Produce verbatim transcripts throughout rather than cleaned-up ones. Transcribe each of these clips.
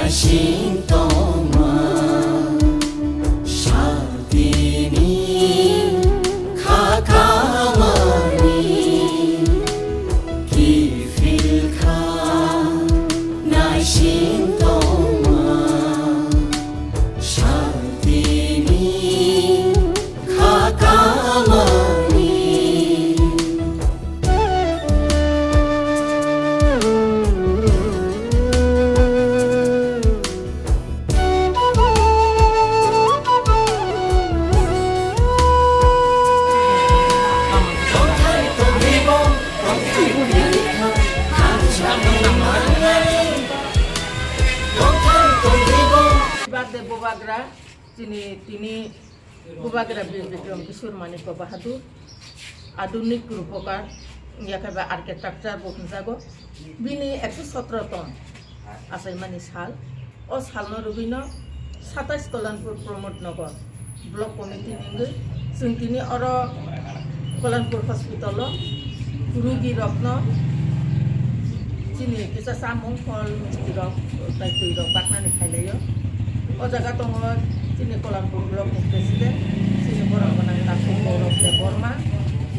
Sintoma shaltini khakamani kifilkha naisintoma shaltini khakamani. Birthday Bubagra, chini tini Bubagra Bir Bikram Kishore Manikya Bahadur, adunik rupokar, yakaiba architecture bo hwnjago. Bini ekso sotro ton achaimani sal. O salno rwgwino satais Kalanpur Pramod Nagar Block Committee ni wngwi chwng tini oro Kalanpur Hospital o rugi rokno chini kisa chamung, phol, misti rok, tai twi rok baknani khailaio. O jaga tongo chini Kalanpur Block ni President, chini borok gwnang Takhuk Gaurav Debbarma.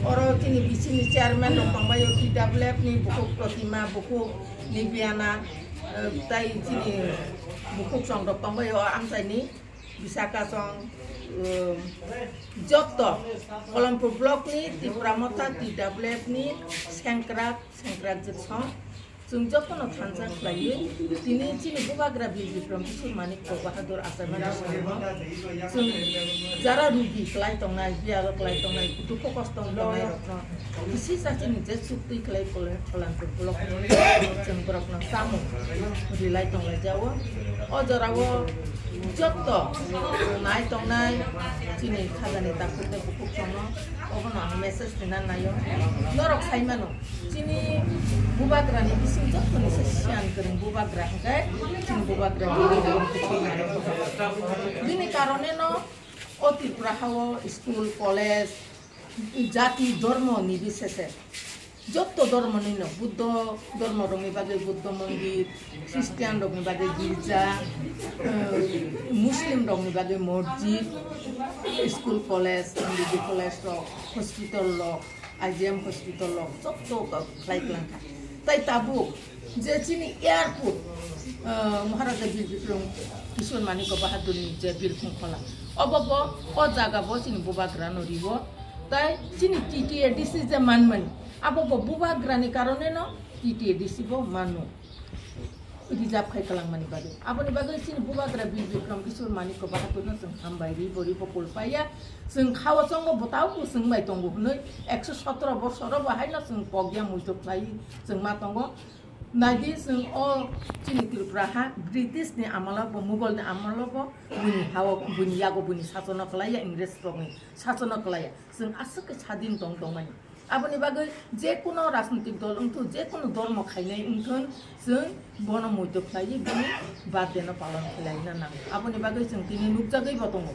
Oro chini bisini chairman rok tongbaio, T W F ni bukhuk Protima, bukhuk Nibiana, eh, tai chini bukhuk chong rok tongbaio, o amchaini Bisaka chong, eh, jotto Kalanpur Block ni Tipra Motha T W F ni sengkrak, sengkrak jwk song. Chwng jotono thansa khlaiwi tini chini Bubagra Bir Bikram Kishore Manikya Bahadur achaimani salno chwng jara rugi klai tongnai, biyalo klai tongnai, dukhu kosto tongnai rokno kisi sa chini je chuktwi khlai Kalanpur Block ni chwng borokno chamung rilai tonglai jao. O jorao jotto nai tongnai chini khajani takhuk tei bukhuk chongno obono ang message rina naio. Norok sai mano, chini Bubagrani bising jottoni se siyan kwrwng Bubagra hwnkhe chini Bubagra. Bini karone no o Tripura hao school, college, jati, dhormo ni bisese jotto dhormo ni no, Buddho dhormo rokni bagwi Buddho mondir, Christian rokni bagwi girja, eh, Muslim rokni bagwi mosjid, school, college, M B B college rok, hospital rok, I G M hospital rok jotto khlai kwlangkha. Tai tabuk je chini airport, ah, Maharaja Bir Bikram Kishore Manikya Bahadurni je birkhung khola, obo bo o jaga bo chini Bubagrano riwo. Tai chini T T A D C je manmani, abo bo Bubagrani karone no T T A D C bo mano. Reserve khai kwlangmani bagwi. Aboni bagwi chini Bubagra Bir Bikram Kishore Manikya Bahadurno chwng hambai ri, bo ri bo kulpaiya. Chwng khao chongo bwtao bo chwng bai tongo hwnwi ekso sotro borsoro bo haino chwng pokya muitok khlai chwng ma tongo. Naidi chwng o chini Tripura ha British ni amalo bo, Mughal ni amalo bo buini hao, buini yago buini sasono khlaiya, Ingres rokni sasono khlaiya. Chwng aswk khe sadin tong tongmani. Aboni bagwi je kuno rajnitik dol wngthun, je kuno dhormo khainai wngthun, chwng bono muitok khlaiwi bini birthday no palon khlaina nango. Aboni bagwi chwng tini nukjagwi bo tongo.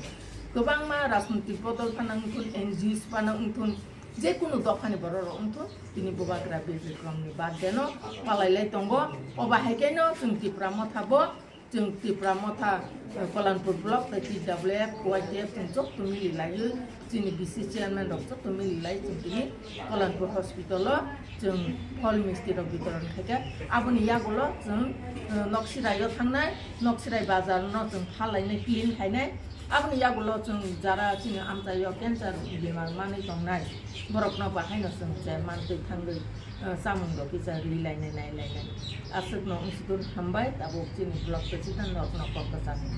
Kwbangma rajnitik bodol phano wngthun, N G Os phano wngthun, je kuno dophani borok rok wngthun, tini Bubagra Bir Bikram ni birthday no palai lai tongo. Obo hai khe no chwng Tipra Motha bo, chwng Tipra Motha, eh, Kalanpur Block tei T W F, Y T F chwng jotto mili laiwi, chini V C chairman rok jotto mili lai chwng tini Kalanpur hospital o chwng phol misti rok bitoron khaikha. Aboni yagulo chwng, eh, Noksirai o thangnai, Noksirai bazar no chwng phal lainai, clean khainai. Aboni yagulo chwng jara chini amchaio cancer bemar manwi tongnai, borokno bahaino chwng chairman twi thangwi, eh, chamung rok kisa ri lainai, nai lainai. Aswkno wngsudur hambai, tabuk chini block president norokno kok kwchangni.